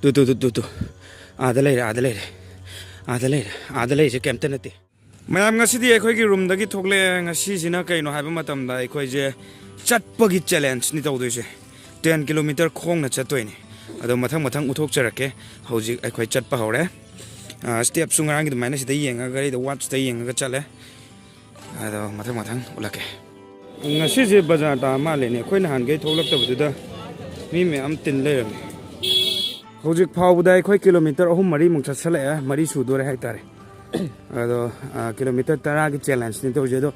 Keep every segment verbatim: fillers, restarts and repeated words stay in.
Two two two two two ꯑꯥꯗ ꯂꯩꯔꯦ, ꯑꯥꯗ ꯂꯩꯔꯦ, ꯑꯥꯗ ꯂꯩꯔꯦ꯫ ꯑꯥꯗ ꯂꯩꯔꯤꯁꯦ ꯀꯩꯝꯇ ꯅꯠꯇꯦ꯫ ꯃꯌꯥꯝ, ꯉꯁꯤꯗꯤ ꯑꯩꯈꯣꯏꯒꯤ ꯔꯨꯝꯗꯒꯤ ꯊꯣꯛꯂꯛꯑꯦ꯫ ꯉꯁꯤꯁꯤꯅ ꯀꯩꯅꯣ ꯍꯥꯏꯕ ꯃꯇꯝꯗ, ꯑꯩꯈꯣꯏꯁꯦ ꯆꯠꯄꯒꯤ ꯆꯦꯂꯦꯟꯖꯅꯤ ꯇꯧꯗꯣꯏꯁꯦ꯫ ꯇꯦꯟ ꯀꯤꯂꯣꯃꯤꯇꯔ ꯈꯣꯡꯅ ꯆꯠꯇꯣꯏꯅꯤ꯫ ꯑꯗꯣ ꯃꯊꯪ ꯃꯊꯪ ꯎꯠꯊꯣꯛꯆꯔꯛꯀꯦ꯫ ꯍꯧꯖꯤꯛ ꯑꯩꯈꯣꯏ ꯆꯠꯄ ꯍꯧꯔꯦ꯫ ꯁ꯭ꯇꯦꯞꯁꯨ ꯉꯔꯥꯡꯒꯤ ꯑꯗꯨꯃꯥꯏꯅ ꯁꯤꯗ ꯌꯦꯡꯉꯒ, ꯒꯥꯔꯤꯗ ꯋꯥꯠꯆꯇ ꯌꯦꯡꯉꯒ ꯆꯠꯂꯦ꯫ ꯑꯗꯣ ꯃꯊꯪ ꯃꯊꯪ ꯎꯠꯂꯛꯀꯦ꯫ ꯉꯁꯤꯁꯦ ꯕꯖꯥꯔ ꯇꯥ ꯃꯥꯜꯂꯦꯅꯦ, ꯑꯩꯈꯣꯏ ꯅꯍꯥꯟꯈꯩ ꯊꯣꯛꯂꯛꯇꯕꯗꯨꯗ ꯃꯤ ꯃꯌꯥꯝ ꯇꯤꯟ ꯂꯩꯔꯝꯃꯦ꯫ ꯍꯧꯖꯤꯛ ꯐꯥꯎꯕꯗ ꯑꯩꯈꯣꯏ ꯀꯤꯂꯣꯃꯤꯇꯔ ꯑꯍꯨꯝ ꯃꯔꯤꯃꯨꯛ ꯆꯠꯁꯜꯂꯛꯑꯦ, ꯃꯔꯤ ꯁꯨꯗꯣꯔꯦ ꯍꯥꯏꯇꯥꯔꯦ꯫ ꯑꯗꯣ, ꯑ, ꯀꯤꯂꯣꯃꯤꯇꯔ ꯇꯔꯥꯒꯤ ꯆꯦꯂꯦꯟꯖꯅꯤ ꯇꯧꯔꯤꯁꯦ꯫ ꯑꯗꯣ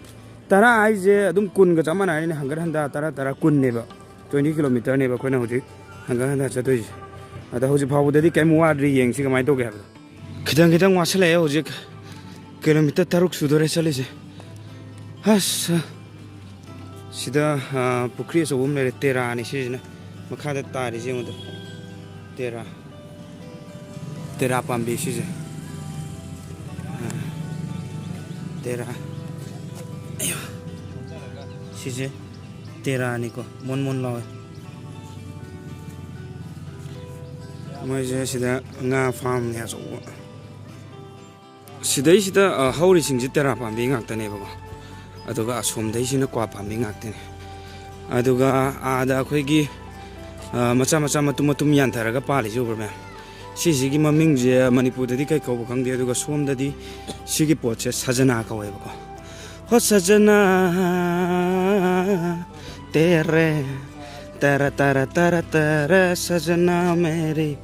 ꯇꯔꯥ ꯍꯥꯏꯁꯦ ꯑꯗꯨꯝ ꯀꯨꯟꯒ ꯆꯞ ꯃꯥꯟꯅꯔꯤꯅꯦ, ꯍꯪꯒꯠ ꯍꯟꯗ ꯇꯔꯥ ꯇꯔꯥ, ꯀꯨꯟꯅꯦꯕ꯫ ꯇ꯭ꯋꯦꯟꯇꯤ ꯀꯤꯂꯣꯃꯤꯇꯔꯅꯦꯕ ꯑꯩꯈꯣꯏꯅ ꯍꯧꯖꯤꯛ ꯍꯪꯒꯠ ꯍꯟꯗ ꯆꯠꯇꯣꯏꯁꯦ꯫ ꯑꯗꯣ ꯍꯧꯖꯤꯛ ꯐꯥꯎꯕꯗꯗꯤ ꯀꯩꯝ ꯋꯥꯗ꯭ꯔꯤ, ꯌꯦꯡꯁꯤ ꯀꯃꯥꯏꯅ ꯇꯧꯒꯦ ꯍꯥꯏꯕꯗꯣ꯫ ꯈꯤꯇꯪ ꯈꯤꯇꯪ ꯋꯥꯁꯤꯜꯂꯛꯑꯦ ꯍꯧꯖꯤꯛ꯫ ꯀꯤꯂꯣꯃꯤꯇꯔ ꯇꯔꯨꯛ ꯁꯨꯗꯣꯔꯦ ꯆꯠꯂꯤꯁꯦ꯫ ꯑꯁ, ꯁꯤꯗ, ꯑ, ꯄꯨꯈ꯭ꯔꯤ ꯑꯆꯧꯕ ꯑꯃ ꯂꯩꯔꯦ, ꯇꯦꯔꯥꯅꯤ ꯁꯤꯁꯤꯅ꯫ ꯃꯈꯥꯗ ꯇꯥꯔꯤꯁꯦ ꯌꯦꯡꯉꯨꯗꯣ, ꯇꯦꯔꯥ, ꯇꯦꯔꯥ ꯄꯥꯝꯕꯤ ꯁꯤꯁꯦ꯫ ꯑ, ꯇꯦꯔꯥ꯫ ꯑꯌꯥ꯫ ꯁꯤꯁꯦ ꯇꯦꯔꯥꯅꯤꯀꯣ, ꯃꯣꯟ ꯃꯣꯟ ꯂꯥꯎꯋꯦ꯫ ꯃꯣꯏꯁꯦ ꯁꯤꯗ ꯉꯥ ꯐꯥꯝꯅꯦ ꯑꯆꯧꯕ꯫ ꯁꯤꯗꯩꯁꯤꯗ, ꯑ, ꯍꯧꯔꯤꯁꯤꯡꯁꯤ ꯇꯦꯔꯥ ꯄꯥꯝꯕꯤ ꯉꯥꯛꯇꯅꯦꯕꯀꯣ꯫ ꯑꯗꯨꯒ ꯑꯁꯣꯝꯗꯩꯁꯤꯅ ꯀ꯭ꯋꯥ ꯄꯥꯝꯕꯤ ꯉꯥꯛꯇꯅꯦ꯫ ꯑꯗꯨꯒ ꯑꯥꯗ ꯑꯩꯈꯣꯏꯒꯤ, ꯑ, ꯃꯆꯥ ꯃꯆꯥ ꯃꯇꯨꯝ ꯃꯇꯨꯝ ꯌꯥꯟꯊꯔꯒ ꯄꯥꯜꯂꯤꯁꯦ ꯎꯕ꯭ꯔꯥ ꯃꯌꯥꯝ? ꯁꯤꯁꯤꯒꯤ ꯃꯃꯤꯡꯁꯦ ꯃꯅꯤꯄꯨꯔꯗꯗꯤ ꯀꯩ ꯀꯧꯕ ꯈꯪꯗꯦ, ꯑꯗꯨꯒ ꯁꯣꯝꯗꯗꯤ ꯁꯤꯒꯤ ꯄꯣꯠꯁꯦ ꯁꯖꯅꯥ ꯀꯧꯋꯦꯕꯀꯣ꯫ ꯍꯣ ꯁꯖꯅꯥ ꯇꯦꯔꯦ ꯇꯔ ꯇꯔ ꯇꯔ ꯇꯔ ꯁꯖꯅꯥ ꯃꯦꯔꯤ꯫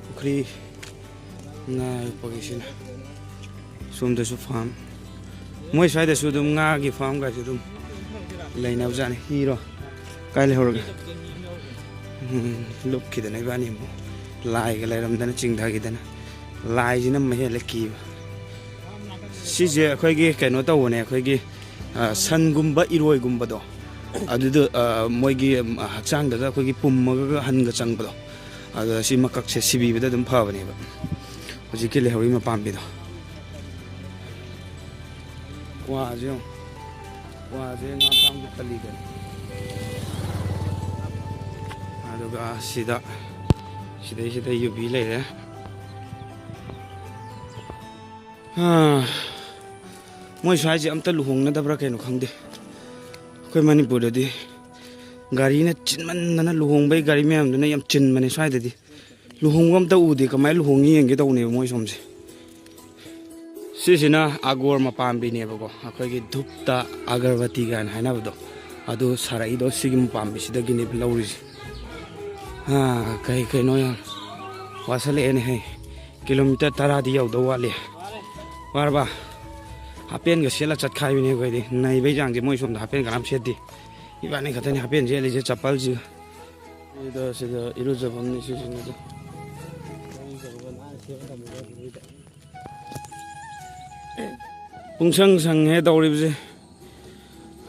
ꯄꯨꯈ꯭ꯔꯤ ꯉꯥ ꯌꯣꯛꯄꯒꯤꯁꯤꯅ꯫ ꯁꯣꯝꯗꯁꯨ ꯐꯥꯝ꯫ ꯃꯣꯏ ꯁ꯭ꯋꯥꯏꯗꯁꯨ ꯑꯗꯨꯝ ꯉꯥꯒꯤ ꯐꯥꯝꯒꯁꯨ ꯑꯗꯨꯝ ꯂꯩꯅꯕꯖꯥꯠꯅꯤ꯫ ꯍꯤꯔꯣ? ꯀꯥꯏ ꯂꯩꯍꯧꯔꯒꯦ? ꯎꯝ, ꯂꯨꯞꯈꯤꯗꯅ ꯏꯕꯥꯅꯤ ꯑꯃꯨꯛ꯫ ꯂꯥꯏꯒ ꯂꯩꯔꯝꯗꯅ ꯆꯤꯡꯊꯈꯤꯗꯅ꯫ ꯂꯥꯏꯁꯤꯅ ꯑꯃ ꯍꯦꯜꯂꯦ ꯀꯤꯕ꯫ ꯁꯤꯁꯦ ꯑꯩꯈꯣꯏꯒꯤ ꯀꯩꯅꯣ ꯇꯧꯕꯅꯦ, ꯑꯩꯈꯣꯏꯒꯤ, ꯑ, ꯁꯟꯒꯨꯝꯕ, ꯏꯔꯣꯏꯒꯨꯝꯕꯗꯣ, ꯑꯗꯨꯗꯣ, ꯑ, ꯃꯣꯏꯒꯤ, ꯑ, ꯍꯛꯆꯥꯡꯗꯒ ꯑꯩꯈꯣꯏꯒꯤ ꯄꯨꯝꯃꯒ ꯍꯟꯒ ꯆꯪꯕꯗꯣ, ꯑꯗꯣ ꯁꯤ ꯃꯀꯛꯁꯦ ꯁꯤꯕꯤꯕꯗ ꯑꯗꯨꯝ ꯐꯕꯅꯦꯕ꯫ ꯍꯧꯖꯤꯛꯀꯤ ꯂꯩꯍꯧꯔꯤ ꯃꯄꯥꯝꯕꯤꯗꯣ꯫ ꯀ꯭ꯋꯥꯁꯦ ꯌꯦꯡꯉꯣ꯫ ꯀ꯭ꯋꯥꯁꯦ ꯉꯥ ꯐꯥꯝꯒꯤ ꯄꯜꯂꯤꯗꯅꯤ꯫ ꯑꯗꯨꯒ ꯁꯤꯗ ꯁꯤꯗꯩꯁꯤꯗ ꯌꯨꯕꯤ ꯂꯩꯔꯦ꯫ ꯑꯥ, ꯃꯣꯏ ꯁ꯭ꯋꯥꯏꯁꯦ ꯑꯝꯇ ꯂꯨꯍꯣꯡꯅꯗꯕ꯭ꯔꯥ ꯀꯩꯅꯣ ꯈꯪꯗꯦ꯫ ꯑꯩꯈꯣꯏ ꯃꯅꯤꯄꯨꯔꯗꯗꯤ ꯒꯥꯔꯤꯅ ꯆꯤꯟꯃꯟꯗꯅ, ꯂꯨꯍꯣꯡꯕꯩ ꯒꯥꯔꯤ ꯃꯌꯥꯝꯗꯨꯅ ꯌꯥꯝ ꯆꯤꯟꯕꯅꯦ ꯁ꯭ꯋꯥꯏꯗꯗꯤ꯫ ꯂꯨꯍꯣꯡꯕ ꯑꯝꯇ ꯎꯗꯦ꯫ ꯀꯃꯥꯏꯅ ꯂꯨꯍꯣꯡꯉꯤ ꯌꯦꯡꯒꯦ ꯇꯧꯕꯅꯦꯕ ꯃꯣꯏ ꯁꯣꯝꯁꯦ꯫ ꯁꯤꯁꯤꯅ ꯑꯒꯣꯔ ꯃꯄꯥꯝꯕꯤꯅꯦꯕꯀꯣ, ꯑꯩꯈꯣꯏꯒꯤ ꯙꯨꯞꯇ ꯑꯒꯔꯕꯇꯤ ꯀꯥꯏꯅ ꯍꯥꯏꯅꯕꯗꯣ, ꯑꯗꯨ ꯁꯥꯔꯛꯏꯗꯣ ꯁꯤꯒꯤ ꯃꯄꯥꯝꯕꯤꯁꯤꯗꯒꯤꯅꯦꯕ ꯂꯧꯔꯤꯁꯦ꯫ ꯑꯥ, ꯀꯩ ꯀꯩꯅꯣ ꯌꯥꯝ ꯋꯥꯁꯜꯂꯛꯑꯦꯅꯦ ꯍꯦ꯫ ꯀꯤꯂꯣꯃꯤꯇꯔ ꯇꯔꯥꯗꯤ ꯌꯧꯗꯧ ꯋꯥꯠꯂꯤ꯫ ꯋꯥꯔꯕ? ꯍꯥꯄꯦꯟꯒ ꯁꯦꯠꯂ ꯆꯠꯈꯥꯏꯕꯤꯅꯦ ꯑꯩꯈꯣꯏꯗꯤ꯫ ꯅꯩꯕꯩ ꯆꯥꯡꯁꯦ ꯃꯣꯏ ꯁꯣꯝꯗ ꯍꯥꯄꯦꯟ ꯀꯅꯥꯝ ꯁꯦꯠꯇꯦ꯫ ꯏꯕꯥꯅꯤ ꯈꯛꯇꯅꯤ ꯍꯥꯄꯦꯟ ꯁꯦꯠꯂꯤꯁꯦ, ꯆꯄꯜꯁꯤꯒ꯫ ꯁꯤꯗ, ꯁꯤꯗ ꯏꯔꯨꯖꯐꯝꯅꯤ ꯁꯤꯁꯤꯅꯗꯤ꯫ ꯄꯨꯡꯁꯪ ꯁꯪꯉꯦ ꯇꯧꯔꯤꯕꯁꯦ꯫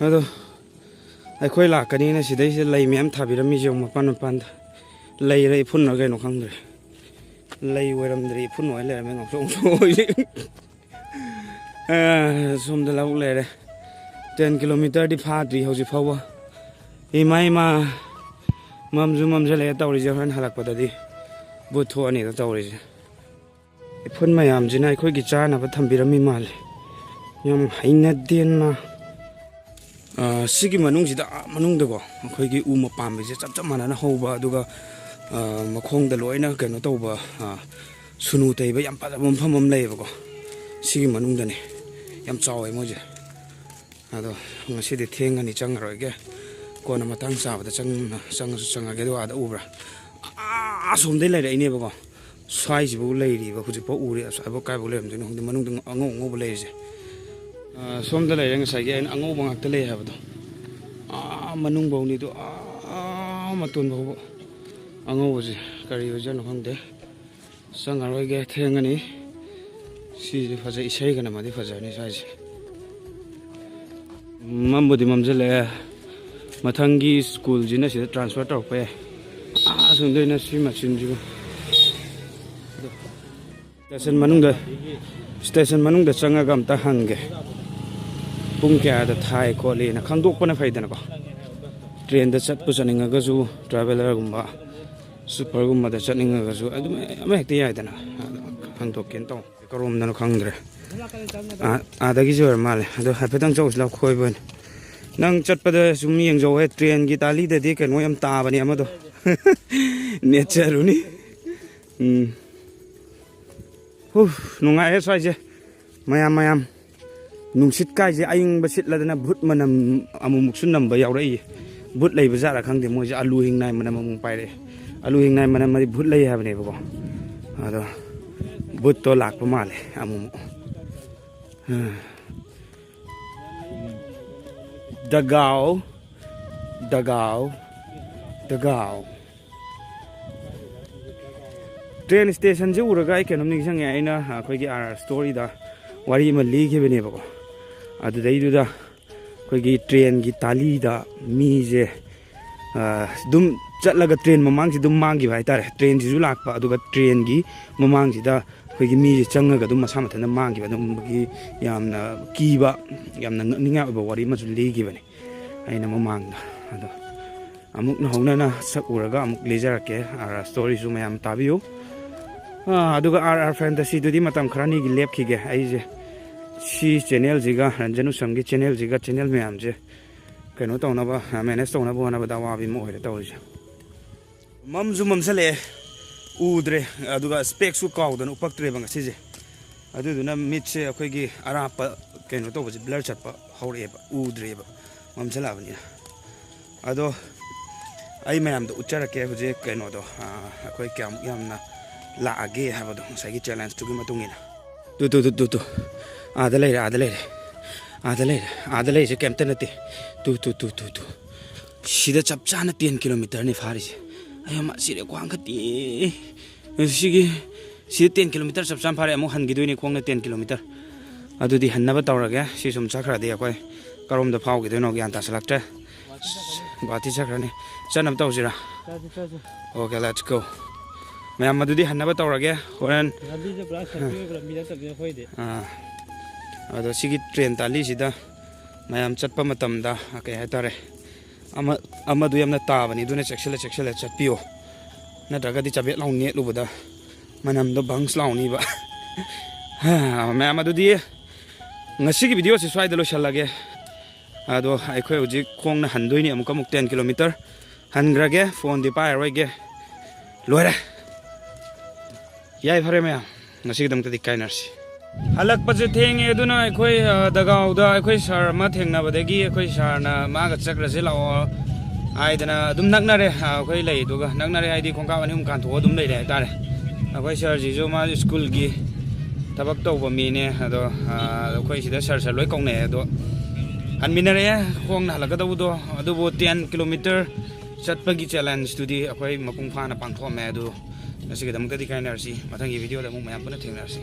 ꯑꯗꯣ ꯑꯩꯈꯣꯏ ꯂꯥꯛꯀꯅꯤꯅ ꯁꯤꯗꯩꯁꯤꯗ ꯂꯩ ꯃꯌꯥꯝ ꯊꯥꯕꯤꯔꯝꯃꯤꯁꯦ ꯌꯦꯡꯉꯨ, ꯃꯄꯥꯟ ꯃꯄꯥꯟꯗ꯫ ꯂꯩꯔ ꯏꯐꯨꯟꯅ ꯀꯩꯅꯣ ꯈꯪꯗ꯭ꯔꯦ꯫ ꯂꯩ ꯑꯣꯏꯔꯝꯗ꯭ꯔꯦ, ꯏꯐꯨꯟ ꯑꯣꯏ ꯂꯩꯔꯝꯃꯦ ꯉꯧꯁꯣꯛ ꯉꯧꯁꯣꯛ꯫ ꯑꯦ, ꯁꯣꯝꯗ ꯂꯧꯕꯨꯛ ꯂꯩꯔꯦ꯫ ꯇꯦꯟ ꯀꯤꯂꯣꯃꯤꯇꯔꯗꯤ ꯐꯥꯗ꯭ꯔꯤ ꯍꯧꯖꯤꯛ ꯐꯥꯎꯕ꯫ ꯏꯃꯥ, ꯏꯃꯥ, ꯃꯝꯁꯨ ꯃꯝꯁꯤꯜꯂꯛꯑꯦ ꯇꯧꯔꯤꯁꯦ꯫ ꯍꯣꯔꯦꯟ ꯍꯜꯂꯛꯄꯗꯗꯤ ꯚꯨꯠ ꯊꯣꯛꯑꯅꯤꯗ ꯇꯧꯔꯤꯁꯦ꯫ ꯏꯐꯨꯟ ꯃꯌꯥꯝꯁꯤꯅ ꯑꯩꯈꯣꯏꯒꯤ ꯆꯥꯅꯕ ꯊꯝꯕꯤꯔꯝꯃꯤ ꯃꯥꯜꯂꯦ꯫ ꯌꯥꯝ ꯍꯩꯅꯗꯦꯅ꯫ ꯑ, ꯁꯤꯒꯤ ꯃꯅꯨꯡꯁꯤꯗ, ꯑꯥ, ꯃꯅꯨꯡꯗꯀꯣ, ꯑꯩꯈꯣꯏꯒꯤ ꯎ ꯃꯄꯥꯝꯕꯤꯁꯦ ꯆꯞ ꯆꯞ ꯃꯥꯟꯅꯅ ꯍꯧꯕ, ꯑꯗꯨꯒ, ꯑ, ꯃꯈꯣꯡꯗ ꯂꯣꯏꯅ ꯀꯩꯅꯣ ꯇꯧꯕ, ꯑ, ꯁꯨꯅꯨ ꯇꯩꯕ ꯌꯥꯝ ꯐꯖꯕ ꯃꯐꯝ ꯑꯃ ꯂꯩꯌꯦꯕꯀꯣ꯫ ꯁꯤꯒꯤ ꯃꯅꯨꯡꯗꯅꯦ꯫ ꯌꯥꯝ ꯆꯥꯎꯋꯦ ꯃꯣꯏꯁꯦ꯫ ꯑꯗꯣ ꯉꯁꯤꯗꯤ ꯊꯦꯡꯉꯅꯤ, ꯆꯪꯉꯔꯣꯏꯒꯦ꯫ ꯀꯣꯟꯅ ꯃꯇꯥꯡ ꯆꯥꯕꯗ ꯆꯪ-, ꯆꯪꯉꯁꯨ ꯆꯪꯉꯒꯦ꯫ ꯑꯗꯨꯒ ꯑꯥꯗ ꯎꯕ꯭ꯔꯥ? ꯑꯥ, ꯑꯁꯣꯝꯗꯩ ꯂꯩꯔꯛꯏꯅꯦꯕꯀꯣ꯫ ꯁ꯭ꯋꯥꯏꯁꯤꯐꯥꯎ ꯂꯩꯔꯤꯕ ꯍꯧꯖꯤꯛꯐꯥꯎ ꯎꯔꯤ꯫ ꯑꯁ, ꯑꯕꯣꯛ ꯀꯥꯏꯐꯥꯎ ꯂꯩꯔꯝꯗꯣꯏꯅꯣ ꯈꯪꯗꯦ꯫ ꯃꯅꯨꯡꯗ ꯑꯉꯧ ꯑꯉꯧꯕ ꯂꯩꯔꯤꯁꯦ꯫ ꯑ, ꯁꯣꯝꯗ ꯂꯩꯔꯦ ꯉꯁꯥꯏꯒꯤ ꯑꯩꯅ ꯑꯉꯧꯕ ꯉꯥꯛꯇ ꯂꯩ ꯍꯥꯏꯕꯗꯣ꯫ ꯑꯥ, ꯃꯅꯨꯡꯐꯧꯅꯤꯗꯣ, ꯑꯥ, ꯃꯇꯣꯟ ꯐꯥꯎꯕ ꯑꯉꯧꯕꯁꯦ꯫ ꯀꯔꯤ ꯑꯣꯏꯖꯥꯠꯅꯣ ꯈꯪꯗꯦ꯫ ꯆꯪꯉꯔꯣꯏꯒꯦ, ꯊꯦꯡꯉꯅꯤ꯫ ꯁꯤꯁꯦ ꯐꯖꯩ, ꯏꯁꯩꯒ ꯅꯝꯃꯗꯤ ꯐꯖꯔꯅꯤ ꯁ꯭ꯋꯥꯏꯁꯦ꯫ ꯃꯝꯕꯨꯗꯤ ꯃꯝꯁꯤꯜꯂꯛꯑꯦ꯫ ꯃꯊꯪꯒꯤ ꯁ꯭ꯀꯨꯜꯁꯤꯅ ꯁꯤꯗ transfer ꯇꯧꯔꯛꯄ ꯌꯥꯏ꯫ ꯑꯥ, ꯑꯁꯣꯝꯗꯩꯅ ꯁꯤ ꯃꯆꯤꯟꯁꯤꯕꯨ꯫ ꯁ꯭ꯇꯦꯁꯟ ꯃꯅꯨꯡꯗ, ꯁ꯭ꯇꯦꯁꯟ ꯃꯅꯨꯡꯗ ꯆꯪꯉꯒ ꯑꯝꯇ ꯍꯪꯒꯦ꯫ ꯄꯨꯡ ꯀꯌꯥꯗ ꯊꯥꯏ ꯈꯣꯠꯂꯤꯅ ꯈꯪꯗꯣꯛꯄꯅ ꯐꯩꯗꯅꯀꯣ꯫ ꯇ꯭ꯔꯦꯟꯗ ꯆꯠꯄꯨ ꯆꯠꯅꯤꯡꯉꯒꯁꯨ, ꯇ꯭ꯔꯥꯚꯦꯂꯔꯒꯨꯝꯕ ꯁꯨꯄꯔꯒꯨꯝꯕꯗ ꯆꯠꯅꯤꯡꯉꯒꯁꯨ ꯑꯗꯨꯝ ꯑꯃ ꯍꯦꯛꯇ ꯌꯥꯏꯗꯅ꯫ ꯑꯗꯣ ꯍꯟꯗꯣꯛꯀꯦꯅ ꯇꯧ꯫ ꯀꯔꯣꯝꯗꯅꯣ ꯈꯪꯗ꯭ꯔꯦ꯫ ꯑꯥ, ꯑꯥꯗꯒꯤꯁꯨ ꯑꯣꯏꯔ ꯃꯥꯜꯂꯦ꯫ ꯑꯗꯣ ꯍꯥꯏꯐꯦꯠꯇꯪ ꯆꯧꯁꯤ ꯂꯥꯎ, ꯀꯣꯏꯕ ꯑꯣꯏꯅ꯫ ꯅꯪ ꯆꯠꯄꯗ ꯁꯨꯝ ꯌꯦꯡꯖꯧꯍꯦ, ꯇ꯭ꯔꯦꯟꯒꯤ ꯇꯥꯂꯤꯗꯗꯤ ꯀꯩꯅꯣ ꯌꯥꯝ ꯇꯥꯕꯅꯦ ꯑꯃꯗꯣ꯫ ꯅꯦꯆꯔꯨꯅꯤ꯫ ꯎꯝ꯫ ꯍꯨ, ꯅꯨꯡꯉꯥꯏꯔꯦ ꯁ꯭ꯋꯥꯏꯁꯦ꯫ ꯃꯌꯥꯝ, ꯃꯌꯥꯝ꯫ ꯅꯨꯡꯁꯤꯠ ꯀꯥꯏꯁꯦ ꯑꯏꯪꯕ ꯁꯤꯠꯂꯗꯅ ꯚꯨꯠ ꯃꯅꯝ ꯑꯃꯨꯛꯃꯨꯛꯁꯨ ꯅꯝꯕ ꯌꯥꯎꯔꯛꯏ꯫ ꯚꯨꯠ ꯂꯩꯕ ꯖꯥꯠꯂ ꯈꯪꯗꯦ, ꯃꯣꯏꯁꯦ ꯑꯂꯨ ꯍꯤꯡꯅꯥꯏ ꯃꯅꯝ ꯑꯃꯨꯛ ꯄꯥꯏꯔꯛꯑꯦ꯫ ꯑꯂꯨ ꯍꯤꯡꯅꯥꯏ ꯃꯅꯝ ꯑꯗꯤ ꯚꯨꯠ ꯂꯩ ꯍꯥꯏꯕꯅꯦꯕꯀꯣ꯫ ꯑꯗꯣ ꯚꯨꯠꯇꯣ ꯂꯥꯛꯄ ꯃꯥꯜꯂꯦ ꯑꯃꯨꯛꯃꯨꯛ꯫ ꯗꯒꯥꯎ, ꯗꯒꯥꯎ, ꯗꯒꯥꯎ꯫ ꯇ꯭ꯔꯦꯟ ꯁ꯭ꯇꯦꯁꯟꯁꯦ ꯎꯔꯒ ꯑꯩ ꯀꯩꯅꯣꯝ ꯅꯤꯡꯁꯤꯡꯉꯦ꯫ ꯑꯩꯅ ꯑꯩꯈꯣꯏꯒꯤ ꯑꯥꯔ ꯑꯥꯔ ꯁ꯭ꯇꯣꯔꯤꯗ ꯋꯥꯔꯤ ꯑꯃ ꯂꯤꯈꯤꯕꯅꯦꯕꯀꯣ꯫ ꯑꯗꯨꯗꯩꯗꯨꯗ ꯑꯩꯈꯣꯏꯒꯤ ꯇ꯭ꯔꯦꯟꯒꯤ ꯇꯥꯂꯤꯗ ꯃꯤꯁꯦ, ꯑ, ꯑꯗꯨꯝ ꯆꯠꯂꯒ ꯇ꯭ꯔꯦꯟ ꯃꯃꯥꯡꯁꯤ ꯑꯗꯨꯝ ꯃꯥꯡꯈꯤꯕ ꯍꯥꯏꯇꯥꯔꯦ꯫ ꯇ꯭ꯔꯦꯟꯁꯤꯁꯨ ꯂꯥꯛꯄ, ꯑꯗꯨꯒ ꯇ꯭ꯔꯦꯟꯒꯤ ꯃꯃꯥꯡꯁꯤꯗ ꯑꯩꯈꯣꯏꯒꯤ ꯃꯤꯁꯦ ꯆꯪꯉꯒ ꯑꯗꯨꯝ ꯃꯁꯥ ꯃꯊꯟꯇ ꯃꯥꯡꯈꯤꯕ, ꯑꯗꯨꯒꯨꯝꯕꯒꯤ ꯌꯥꯝꯅ ꯀꯤꯕ, ꯌꯥꯝꯅ ꯉꯛꯅꯤꯡꯉꯥꯏ ꯑꯣꯏꯕ ꯋꯥꯔꯤ ꯑꯃꯁꯨ ꯂꯤꯈꯤꯕꯅꯦ ꯑꯩꯅ ꯃꯃꯥꯡꯗ꯫ ꯑꯗꯣ ꯑꯃꯨꯛ ꯅꯧꯍꯧꯅꯅ ꯁꯛ ꯎꯔꯒ ꯑꯃꯨꯛ ꯂꯤꯖꯔꯛꯀꯦ꯫ ꯑꯥꯔ ꯑꯥꯔ ꯁ꯭ꯇꯣꯔꯤꯁꯨ ꯃꯌꯥꯝ ꯇꯥꯕꯤꯌꯨ꯫ ꯑꯥ, ꯑꯗꯨꯒ ꯑꯥꯔ ꯑꯥꯔ ꯐꯦꯟꯇꯁꯤꯗꯨꯗꯤ ꯃꯇꯝ ꯈꯔꯅꯤꯒꯤ ꯂꯦꯞꯈꯤꯒꯦ꯫ ꯑꯩꯁꯦ ꯁꯤ ꯆꯦꯅꯦꯜꯁꯤꯒ, ꯔꯟꯖꯟ ꯎꯁꯝꯒꯤ ꯆꯦꯅꯦꯜꯁꯤꯒ, ꯆꯦꯅꯦꯜ ꯃꯌꯥꯝꯁꯦ ꯀꯩꯅꯣ ꯇꯧꯅꯕ, ꯃꯦꯅꯦꯖ ꯇꯧꯅꯕ ꯍꯣꯠꯅꯕꯗ ꯑꯋꯥꯕꯤ ꯑꯃ ꯑꯣꯏꯔꯦ ꯇꯧꯔꯤꯁꯦ꯫ ꯃꯝꯁꯨ ꯃꯝꯁꯜꯂꯛꯑꯦ, ꯎꯗ꯭ꯔꯦ꯫ ꯑꯗꯨꯒ ꯁ꯭ꯄꯦꯛꯁꯨ ꯀꯥꯎꯗꯅ ꯎꯞꯄꯛꯇ꯭ꯔꯦꯕ ꯉꯁꯤꯁꯦ꯫ ꯑꯗꯨꯗꯨꯅ ꯃꯤꯠꯁꯦ ꯑꯩꯈꯣꯏꯒꯤ ꯑꯔꯥꯞꯄ ꯀꯩꯅꯣ ꯇꯧꯕꯁꯦ, ꯕ꯭ꯂꯔ ꯆꯠꯄ ꯍꯧꯔꯛꯑꯦꯕ, ꯎꯗ꯭ꯔꯦꯕ, ꯃꯝꯁꯜꯂꯛꯑꯕꯅꯤꯅ꯫ ꯑꯗꯣ ꯑꯩ ꯃꯌꯥꯝꯗ ꯎꯠꯆꯔꯛꯀꯦ ꯍꯧꯖꯤꯛ ꯀꯩꯅꯣꯗꯣ, ꯑꯥ, ꯑꯩꯈꯣꯏ ꯀꯌꯥꯃꯨꯛ ꯌꯥꯝꯅ ꯂꯥꯛꯑꯒꯦ ꯍꯥꯏꯕꯗꯣ, ꯉꯁꯥꯏꯒꯤ ꯆꯦꯂꯦꯟꯖꯇꯨꯒꯤ ꯃꯇꯨꯡ ꯏꯟꯅ꯫ Two, two, two, two, two. ꯑꯥꯗ ꯂꯩꯔꯦ, ꯑꯥꯗ ꯂꯩꯔꯦ꯫ ꯑꯥꯗ ꯂꯩꯔꯦ꯫ ꯑꯥꯗ ꯂꯩꯔꯤꯁꯦ ꯀꯩꯝꯇ ꯅꯠꯇꯦ꯫ Two, two, two, two, two. ꯁꯤꯗ ꯆꯞ ꯆꯥꯅ ꯇꯦꯟ ꯀꯤꯂꯣꯃꯤꯇꯔꯅꯤ ꯐꯥꯔꯤꯁꯦ꯫ ꯑꯩ ꯑꯃ ꯁꯤꯔꯦ, ꯈ꯭ꯋꯥꯡ ꯈꯠꯇꯦ꯫ ꯁꯤꯒꯤ, ꯁꯤꯗ ꯇꯦꯟ ꯀꯤꯂꯣꯃꯤꯇꯔ ꯆꯞ ꯆꯥꯅ ꯐꯥꯔꯦ꯫ ꯑꯃꯨꯛ ꯍꯟꯈꯤꯗꯣꯏꯅꯤ ꯈꯣꯡꯅ ꯇꯦꯟ ꯀꯤꯂꯣꯃꯤꯇꯔ꯫ ꯑꯗꯨꯗꯤ ꯍꯟꯅꯕ ꯇꯧꯔꯒꯦ꯫ ꯁꯤ ꯁꯨꯝ ꯆꯠꯈ꯭ꯔꯗꯤ ꯑꯩꯈꯣꯏ ꯀꯔꯣꯝꯗ ꯐꯥꯎꯈꯤꯗꯣꯏꯅꯣ ꯒ꯭ꯌꯥꯟ ꯇꯥꯁꯤꯜꯂꯛꯇ꯭ꯔꯦ꯫ ꯒꯨꯍꯥꯇꯤ ꯆꯠꯈ꯭ꯔꯅꯤ꯫ ꯆꯠꯅꯕ ꯇꯧꯁꯤꯔꯥ? ꯆꯠꯁꯤ, ꯆꯠꯁꯤ꯫ Okay, let's go꯫ ꯃꯌꯥꯝ, ꯑꯗꯨꯗꯤ ꯍꯟꯅꯕ ꯇꯧꯔꯒꯦ꯫ ꯍꯣꯔꯦꯟ ꯂꯝꯕꯤꯁꯦ ꯄꯨꯔꯥ ꯁꯦꯝꯕꯤꯔꯕ ꯂꯝꯕꯤ ꯅꯠꯇꯕꯅꯤꯅ ꯑꯩꯈꯣꯏꯗꯤ꯫ ꯑꯥ꯫ ꯑꯗꯣ ꯁꯤꯒꯤ ꯇ꯭ꯔꯦꯟ ꯇꯥꯂꯤꯁꯤꯗ ꯃꯌꯥꯝ ꯆꯠꯄ ꯃꯇꯝꯗ, ꯀꯩ ꯍꯥꯏꯇꯥꯔꯦ, ꯑꯃ, ꯑꯃꯗꯨ ꯌꯥꯝꯅ ꯇꯥꯕꯅꯤ, ꯑꯗꯨꯅ ꯆꯦꯛꯁꯤꯜꯂ ꯆꯦꯛꯁꯤꯜꯂ ꯆꯠꯄꯤꯌꯣ꯫ ꯅꯠꯇ꯭ꯔꯒꯗꯤ ꯆꯕꯦꯠ ꯂꯥꯎ ꯅꯦꯠꯂꯨꯕꯗ ꯃꯅꯝꯗꯣ ꯕꯪꯁ ꯂꯥꯎꯅꯤꯕ꯫ ꯃꯌꯥꯝ, ꯑꯗꯨꯗꯤ ꯉꯁꯤꯒꯤ ꯚꯤꯗꯤꯑꯣꯁꯤ ꯁ꯭ꯋꯥꯏꯗ ꯂꯣꯏꯁꯤꯜꯂꯒꯦ꯫ ꯑꯗꯣ ꯑꯩꯈꯣꯏ ꯍꯧꯖꯤꯛ ꯈꯣꯡꯅ ꯍꯟꯗꯣꯏꯅꯤ, ꯑꯃꯨꯛꯀ ꯑꯃꯨꯛ ten kilometer ꯍꯟꯈ꯭ꯔꯒꯦ꯫ ꯐꯣꯟꯗꯤ ꯄꯥꯏꯔꯔꯣꯏꯒꯦ꯫ ꯂꯣꯏꯔꯦ꯫ ꯌꯥꯏ, ꯐꯔꯦ ꯃꯌꯥꯝ, ꯉꯁꯤꯒꯤꯗꯃꯛꯇꯗꯤ ꯀꯥꯏꯅꯔꯁꯤ꯫ ꯍꯜꯂꯛꯄꯁꯦ ꯊꯦꯡꯉꯦ, ꯑꯗꯨꯅ ꯑꯩꯈꯣꯏ, ꯑ, ꯗꯒꯥꯎꯗ ꯑꯩꯈꯣꯏ ꯁꯥꯔ ꯑꯃ ꯊꯦꯡꯅꯕꯗꯒꯤ ꯑꯩꯈꯣꯏ ꯁꯥꯔꯅ ꯃꯥꯒ ꯆꯠꯈ꯭ꯔꯁꯤ ꯂꯥꯛꯑꯣ ꯍꯥꯏꯗꯅ ꯑꯗꯨꯝ ꯅꯛꯅꯔꯦ, ꯑ, ꯑꯩꯈꯣꯏ ꯂꯩꯗꯨꯒ ꯅꯛꯅꯔꯦ, ꯍꯥꯏꯗꯤ ꯈꯣꯡꯀꯥꯞ ꯑꯅꯤ ꯑꯍꯨꯝ ꯀꯥꯟꯊꯣꯛꯑ ꯑꯗꯨꯝ ꯂꯩꯔꯦ ꯍꯥꯏꯇꯥꯔꯦ꯫ ꯑꯩꯈꯣꯏ ꯁꯥꯔꯁꯤꯁꯨ ꯃꯥ ꯁ꯭ꯀꯨꯜꯒꯤ ꯊꯕꯛ ꯇꯧꯕ ꯃꯤꯅꯦ, ꯑꯗꯣ, ꯑ, ꯑꯩꯈꯣꯏ ꯁꯤꯗ ꯁꯥꯔ ꯁꯥꯔ ꯂꯣꯏ ꯀꯧꯅꯩ, ꯑꯗꯣ ꯍꯟꯃꯤꯟꯅꯔꯛꯑꯦ꯫ ꯈꯣꯡꯅ ꯍꯜꯂꯛꯀꯗꯧꯕꯗꯣ, ꯑꯗꯨꯕꯨ ten kilometer ꯆꯠꯄꯒꯤ ꯆꯦꯂꯦꯟꯖꯇꯨꯗꯤ ꯑꯩꯈꯣꯏ ꯃꯄꯨꯡ ꯐꯥꯅ ꯄꯥꯡꯊꯣꯛꯑꯝꯃꯦ꯫ ꯑꯗꯨ ꯉꯁꯤꯒꯤꯗꯃꯛꯇꯗꯤ ꯀꯥꯏꯅꯔꯁꯤ, ꯃꯊꯪꯒꯤ ꯚꯤꯗꯤꯑꯣꯗ ꯑꯃꯨꯛ ꯃꯌꯥꯝ ꯄꯨꯟꯅ ꯊꯦꯡꯅꯔꯁꯤ꯫